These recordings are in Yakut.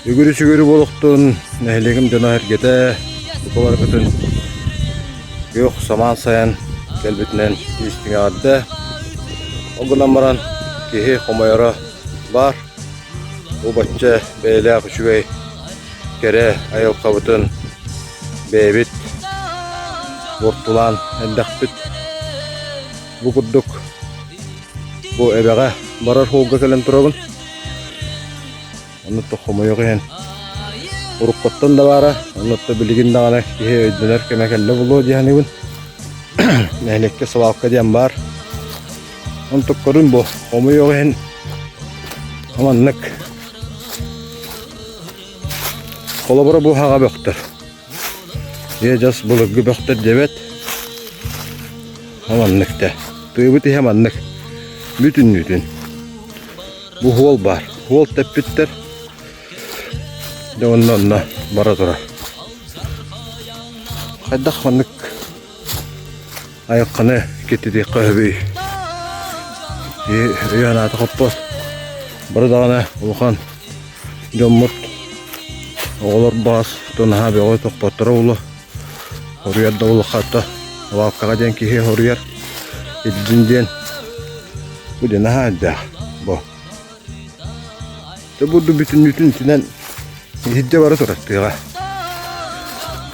Үгүрү-сүгүрү буолуохтун, нэһилиэгим дьоно-сэргэтэ, бука барыгытын күөх самаан сайан кэлбитинэн истиҥ эҕэрдэ. Ол гынан баран киһи хомойоро баар. Бу бачча бэйэлээх үчүгэй кэрэ айылҕабытын бэйэбит буортулаан эрдэхпит. Бу курдук бу эбэҕэ барар суолга кэлэн турабын. Онно хомойуох иһин уруккуттан да баара, онно билигин даҕаны киһи өйдөнөр кэмэ кэллэ буолуо дии саныыбын. Нэһилиэккэ свалка диэн баар. Онтук көрүн бу хомойуох иһин маннык холобура бу хаҕа бөхтөр. Дьэ былыргы бөхтөр диэбэт. Маннык да. Тыыбыт иһэ маннык. Бүтүннүүтүн. Бу хуол баар. Хуол тэппиттэр. Дьэ онно онно бара турар. Хайдах маннык айылҕаны киттитиэххэ сөбүй? Өйө-санаата хоппот. Бары даҕаны улахан дьоммут оҕолор баас наһаа бөҕө тохпотторо буолуо. Хоруйар да улахата лавкаҕа диэн киһи хоруйар илдьин диэн бу диэн наһаа элбэх бу. Дьэ бурду бүтүннүүтүн итинэн иһирдьэ бара турар тыаҕа.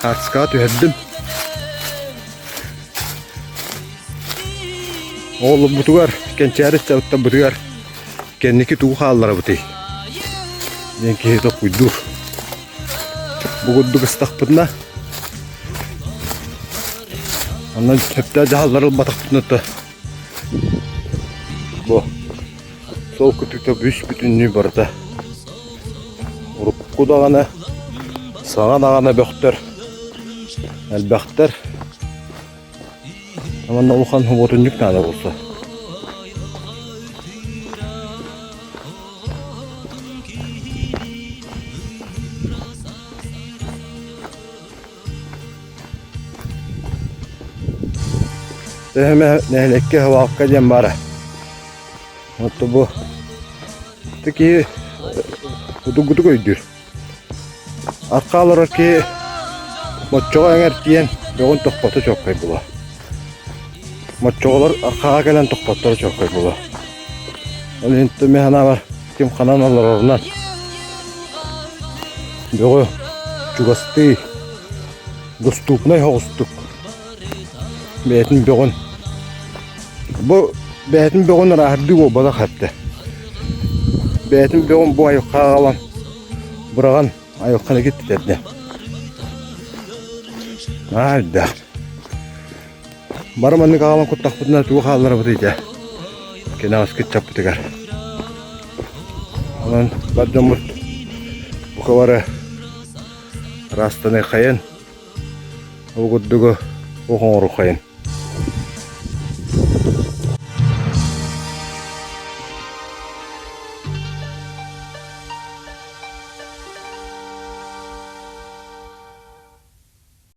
Хаартыскаҕа түһэрдим. Оҕолорбутугар, кэнчээри ыччаттарбытыгар кэнники тугу хаалларабытый диэн киһи толкуйдуур. Бу курдук ыстахпытына, онон сөптөөх дьаһаллары ылбатахпытына то бу сол кытыыта бүүс-бүтүннүү барыта урукку даҕаны, саҥа даҕаны бөхтөр элбэхтэр. Манна улахан уотунньук наада буолсу. Төһөмө нэһилиэккэ свалка диэн баара. Оттон бу киһи утугутук өйдүүр. Арка олорор киһи моччоҕо эҥэр тиийэн бөҕүн тохпото чуолкай буолуо. Моччоҕолор аркаҕа кэлэн тохпотторо чуолкай буолуо. Ол иһин мин санаабар ким ханан олорорунан бөҕү чугастыы доступнай соҕустук бэйэтин бөҕүн бу бэйэтин бөҕүн ырааһырдыы буолбатах этэ. Бэйэтин бөҕүн бу айылҕаҕа аҕалан быраҕан айылҕаны киттитэрдэ. Наһаа элбэх. Бары маннык аҕалан куттахпытына тугу хаалларабытый дьэ? Кэнэҕэски ыччаппытыгар. Онон бар дьоммут бука бары ыраастаныаххайын, ол курдугу оҕоҥоруххайын.